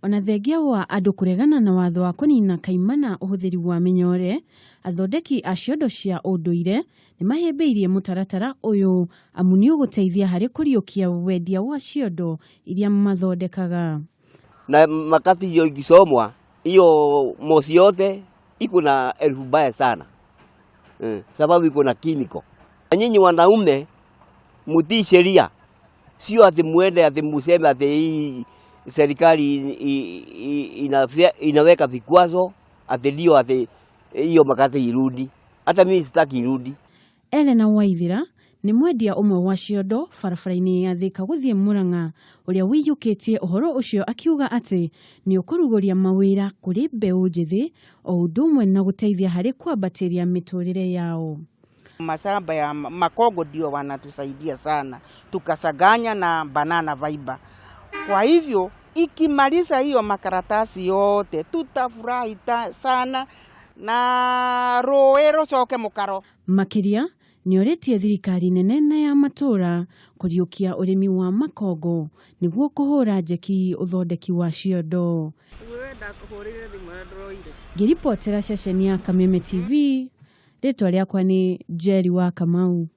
Ona thengia wa andũ kũregana na watho wa kũnina kaimana ũhũthĩri wa mĩnyore, athondeki a ciondo cia ũndũire nĩ mahĩmbĩirie mũtaratara ũyũ amu nĩ ũgũteithia harĩ kũriũkia wendia wa ciondo iria mathondekaga. Na makati hiyo ikisomwa hiyo moshi yote iko na elfu mbaya sana, sababu iko na chemical. Na nyinyi wanaume mutii sheria, sio ati muende ati museme ati hii serikali inaweka vikwazo ati ndio ati hiyo makati irudi. Hata mimi sitaki irudi. Elena Waithira nĩ mwendia ũmwe wa ciondo barabara-inĩ ya Thika gũthiĩ Murang'a ũrĩa wĩiyũkĩtie ũhoro ũcio akiuga atĩ nĩ ũkũrugũria mawĩra kũrĩ mbeũ njĩthĩ o ũndũ ũmwe na gũteithia harĩ kwambatĩria mĩtũrĩre yao. Mashamba ya makongo ndio wanatusaidia sana, tukasaganya na banana fiber. Kwa hivyo ikimaliza hiyo makaratasi yote tutafurahi sana na rũĩ rũcoke mũkaro. Makĩria nĩ orĩtie thirikari nene na ya matũũra kũriũkia ũrĩmi wa makongo nĩguo kũhũra njeki ũthondeki wa ciondo. Ngĩribotera ceceni ya Kameme TV, rĩtwa rĩakwa nĩ Jerry wa Kamau.